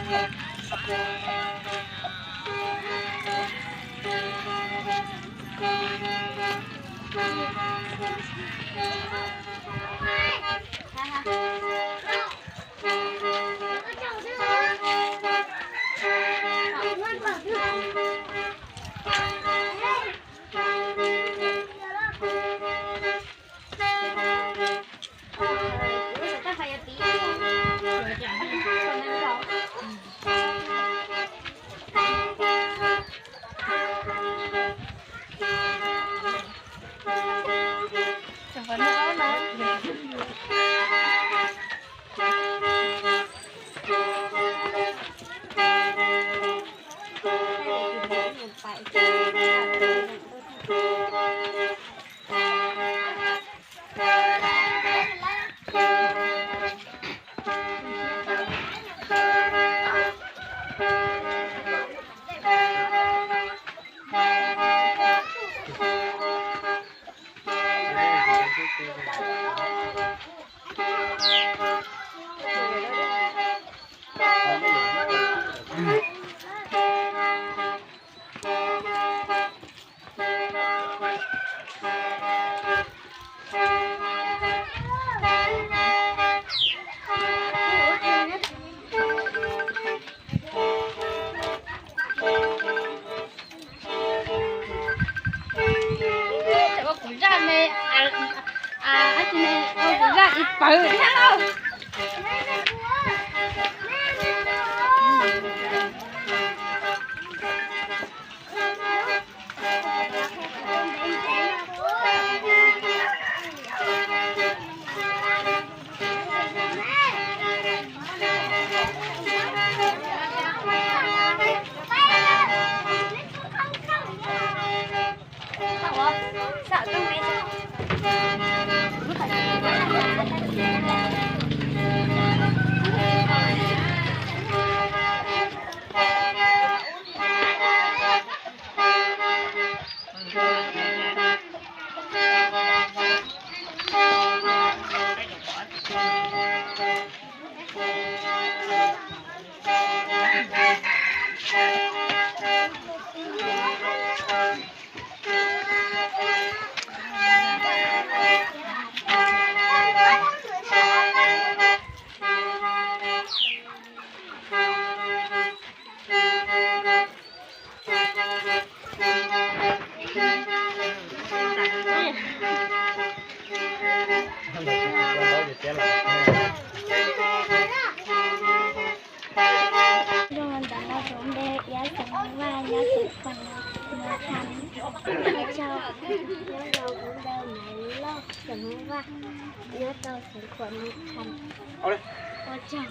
Ua kuv zaj me, ua kuv zaj ib pawg thiab lauj. Zoo ntawm no kuv npe Iab Xeem Vaj nyob xeem Khuam Nus Kham. Ua tsaug, nyob rau kuv npe Maiv Lauj Xeem Vaj nyob rau xeem Khuam Nus Kham. Ua tsaug.